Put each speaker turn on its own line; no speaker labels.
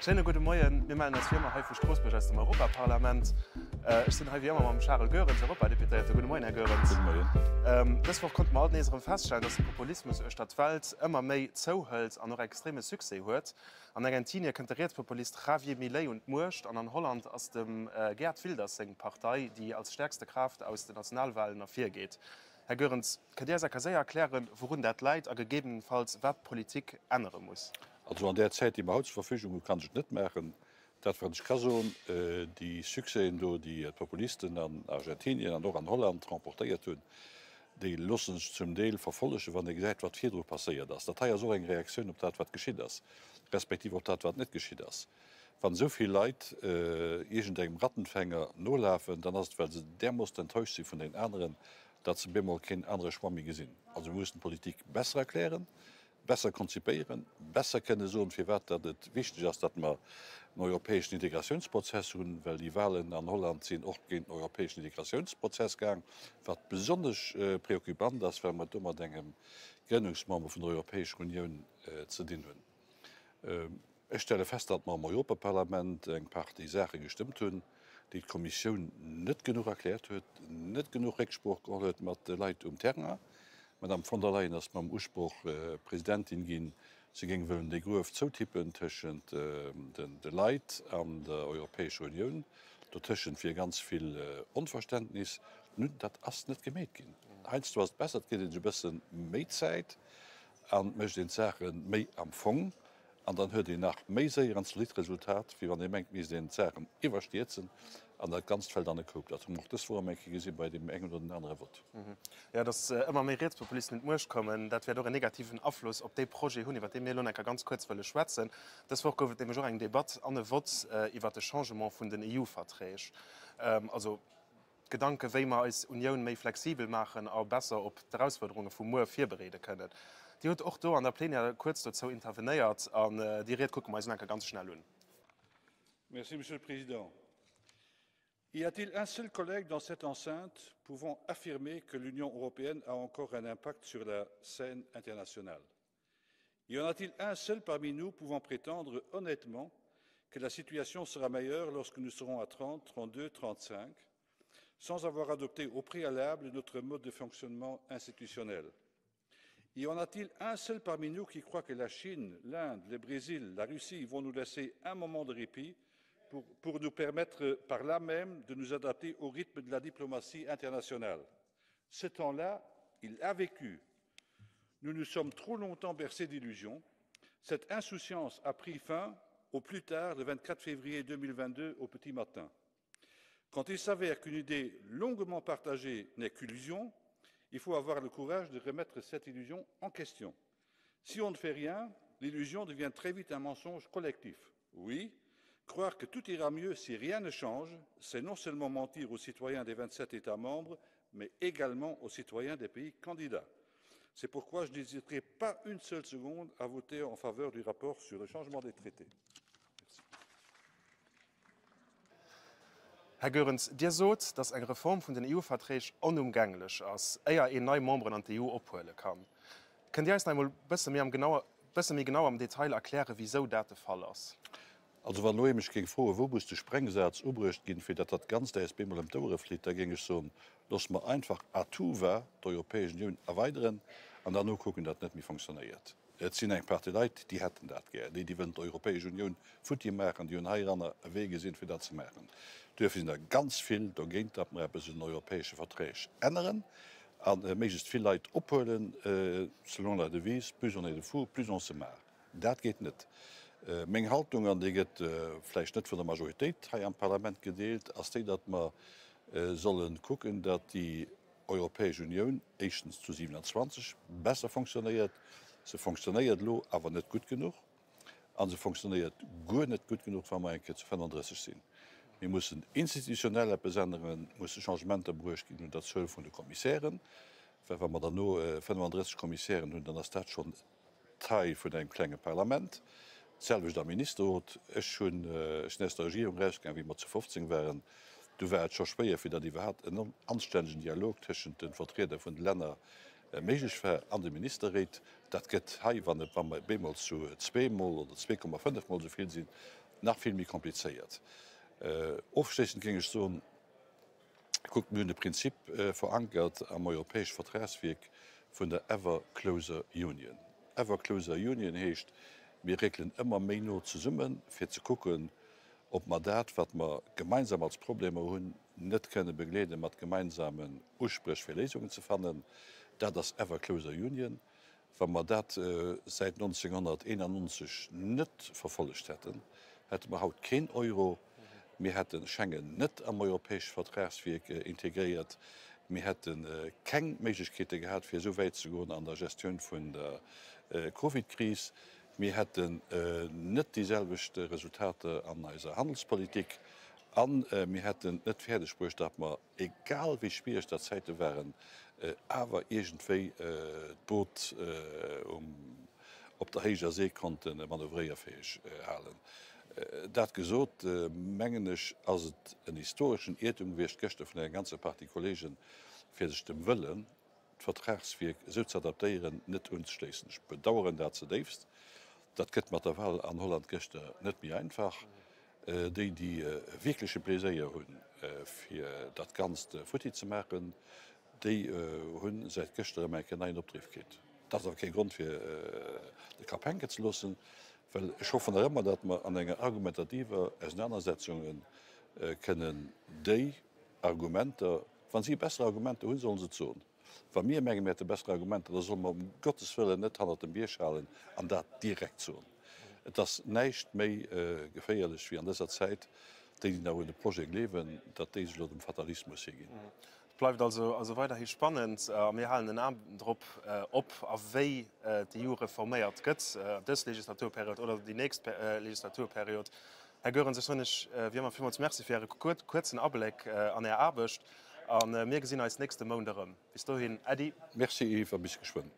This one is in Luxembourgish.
Schéine gudde Moien. Mir mellen eis wéi ëmmer hei vu Stroossbuerg aus dem Europaparlament. Ech sinn hei wéi ëmmer mam Charel Goerens, Europadeputéierte. Gudde Moien, Här Goerens.
Gudde Moien.
Dës Woch konnte mer alt nees erëm feststellen, dass de Populismus uechter d'Welt ëmmer méi zouhëlt an och extreme Succès huet. An Argentinie kënnt de Rietspopulist Javier Milei un d'Muecht an an Holland ass dem Geert Wilders seng Partei, déi als stäerkste Kraaft aus den Nationalwalen ervirgeet. Här Goerens, kënnt Dir eis enker séier erklären, wourun dat läit a gegebenenfalls wat d'Politik ännere muss?
Also an där Zäit, déi mer haut zur Verfügung hunn, kann ech et net maachen. Dat, wat ech ka soen, déi Succèsen do, déi d'Populisten an Argentinien an och an Holland remportéiert hunn, déi loosse sech zum Deel verfollegen, wann ee gesäit, wat virdru passéiert ass. Dat hei ass och eng Reaktioun op dat, wat geschitt ass, respektiv op dat, wat net geschitt ass. Wann esou vill Leit iergendengem Rattenfänger nolafen, dann ass et, well se därmoossen enttäuscht si vun den aneren, datt se bemol keen anere Choix méi gesinn. Also mir mussen d'Politik besser erklären, besser konzipéieren, besser kënne soen, firwat datt et wichteg ass, datt mer en europäeschen Integratiounsprozess hunn, well déi Wahlen an Holland sinn och géint den europäeschen Integratiounsprozess gaang, wat besonnesch préoccupant ass, well mer et do mat engem Grënnungsmember vun der Europäescher Unioun ze dinn hunn. Ech stelle fest, datt mer am Europaparlament eng Partie Saache gestëmmt hunn, déi d'Kommissioun net genuch erkläert huet, net genuch Récksprooch geholl huet mat de Leit um Terrain. D'Madame von der Leyen ass mam Usproch Presidentin ginn, se géing wëllen dee Gruef zoutippen tëschent de Leit an der Europäescher Unioun. Dotëschent wier ganz vill Onverständnis. Nun, dat ass net gemeet ginn. Heiansdo ass et besser, et gëtt een sech e bësse méi Zäit an mécht een d'Saache méi am Fong an dann huet een nach méi séier en zolidd Resultat, wéi wann ee mengt, misst een d'Saachen iwwerstierzen an dat Ganzt fält an e Koup. Dat hu mer och dës Woch erëm eng Kéier gesi bei deem engen oder den anere Vott.
Jo, datt ëmmer méi Rietspopulisten un d'Muecht kommen, dat wäert och en negativen Afloss op dee Projet hunn, iwwer dee mir elo nach eng Kéier ganz kuerz wëlle schwätzen. Dës Woch gouf et nämlech och eng Debatt an e Vott iwwer de Changement vun den EU-Verträg. Also Gedanke wéi mer eis Unioun méi flexibel maachen a besser op d'Erausfuerderunge vu muer virbereede kënnen. Dir hutt och do an der Plenière kuerz dozou intervenéiert an déi Ried kucke mer eis elo eng Kéier ganz schnell un.
Merci, Monsieur le Président. Y a-t-il un seul collègue dans cette enceinte pouvant affirmer que l'Union européenne a encore un impact sur la scène internationale Y en a-t-il un seul parmi nous pouvant prétendre honnêtement que la situation sera meilleure lorsque nous serons à 30, 32, 35, sans avoir adopté au préalable notre mode de fonctionnement institutionnel Y en a-t-il un seul parmi nous qui croit que la Chine, l'Inde, le Brésil, la Russie vont nous laisser un moment de répit pour, pour nous permettre par là même de nous adapter au rythme de la diplomatie internationale Ce temps-là, il a vécu. Nous nous sommes trop longtemps bercés d'illusions. Cette insouciance a pris fin au plus tard le 24 février 2022 au petit matin. Quand il s'avère qu'une idée longuement partagée n'est qu'illusion, il faut avoir le courage de remettre cette illusion en question. Si on ne fait rien, l'illusion devient très vite un mensonge collectif. Oui, croire que tout ira mieux si rien ne change, c'est non seulement mentir aux citoyens des 27 États membres, mais également aux citoyens des pays candidats. C'est pourquoi je n'hésiterai pas une seule seconde à voter en faveur du rapport sur le changement des traités. Merci.
Här Goerens, Dir sot, datt eng Reform vun den EU-Verträg onumgänglech ass, éier een nei Memberen an d'EU ophuele kann. Kënnt Dir eis nach eemol bësse méi am genau, bësse méi genau am Detail erklären, wisou dat de Fall ass?
Also wann elo ee mech géing froen, wou muss de Sprengsaz ubruecht ginn, fir datt dat Ganzt äis bemol ëm d'Ouere flitt, da géing ech soen, loosse mer einfach à tout va d'Europäesch Unioun erweideren an dann nokucken, datt et net méi fonctionnéiert. Et sinn eng Partie Leit, déi hätten dat gär, déi, déi wëllen d'Europäesch Unioun futti maachen, déi hunn heiranner e Wee gesinn, fir dat ze maachen. Duerfir sinn der ganz vill dogéint, datt mer eppes un den europäesche Verträg änneren a méiglechst vill Leit ophuelen, selon la devise, plus on est de fous, plus on se marre. Dat geet net. Meng Haltung, an déi gëtt vläicht net vun der Majoritéit hei am Parlament gedeelt, ass déi, datt mer solle kucken, datt déi Europäesch Unioun éischtens zu 27 besser fonctionnéiert. Se fonctionnéiert elo awer net gutt genuch a se fonctionnéiert guer net gutt genuch, wa mer eng Kéier zu 35 sinn. Mir mussen institutionell eppes änneren, et musse Changementer bruecht ginn un der Zuel vun de Kommissären, well wa mer derno 35 Kommissären hunn, dann ass dat schonn Taille vun engem klenge Parlament. D'selwecht am Ministerrot. Ech hunn, ech sinn aus der Regierung erausgaangen, wéi mer zu 15 waren. Du war et scho schwéier, fir datt iwwerhaapt en anstännegen Dialog tëschent de Vertrieder vun de Länner méiglech war an de Ministerréit. Dat gëtt hei, wann et, wa mer bemol zu zweemol oder 2,5 mol esou vill sinn, nach vill méi komplizéiert. Ofschléissend géing ech soen, Kuckt, mir hunn de Prinzip verankert am europäesche Vertragswierk vun der ever closer union. Ever closer union heescht, mir réckelen ëmmer méi no zesummen, fir ze kucken, ob mer dat, wat mer gemeinsam als Problemer hunn, net kënne begleede mat gemeinsamen Uspréch, fir Léisungen ze fannen. Dat ass ever closer union. Wa mer dat säit 1991 net verfollegt hätten, hätte mer haut keen Euro, mir hätte Schengen net am europäesche Vertragswierk integréiert, mir hätte keng Méiglechkeete gehat, fir esou wäit ze goen an der Gestioun vun der Covidkris, mir hätten net déi selwecht Resultater an eiser Handelspolitik a mir hätten et net fäerdeg bruecht, datt mer, egal wéi schwiereg dat Zäite waren, awer iergendwéi d'Boot op der héijer See konnte manövréierfäeg halen. Dat gesot, mengen ech, ass et en historeschen Iertum gewiescht gëschter vun enger ganzer Partie Kollegen, fir sech dem Wëllen, d'Vertragswierk esou ze adaptéieren, net unzeschléissen. Ech bedauern dat zudéifst. Dat gëtt mat der Wahl an Holland gëschter net méi einfach. Déi, déi e wierkleche Pleséier hunn, fir dat Ganzt futti ze maachen, déi hu säit gëschter erëm eng Kéier neien Opdriff kritt. Dat ass awer kee Grond, fir de Kapp hänken ze loossen, well ech hoffen nach ëmmer, datt mer an enger argumentativer Ausenanersetzung kënnen déi Argumenter, wa si besser Argumenter hunn, sollen se et soen. Wa mir mengen, mir hätte besser Argumenter, da solle mer um Gottes Wëllen net hannert dem Bierg halen an dat direkt soen. Et ass näischt méi geféierlech wéi an dëser Zäit, déi, déi nach un de Projet gleewen, datt déi sech elo dem Fatalismus higinn.
Et bleift also also weiderhi spannend a mir halen en A drop, ob a wéi d'EU reforméiert gëtt, dës Legislaturperiod oder déi nächst Legislaturperiod. Här Goerens, ech soen Iech wéi ëmmer villmools Merci fir Äre kuerzen Abléck an Är Aarbecht. A mir gesinn eis nächste Mount erëm. Bis dohin, Äddi.
Merci Yves a bis geschwënn.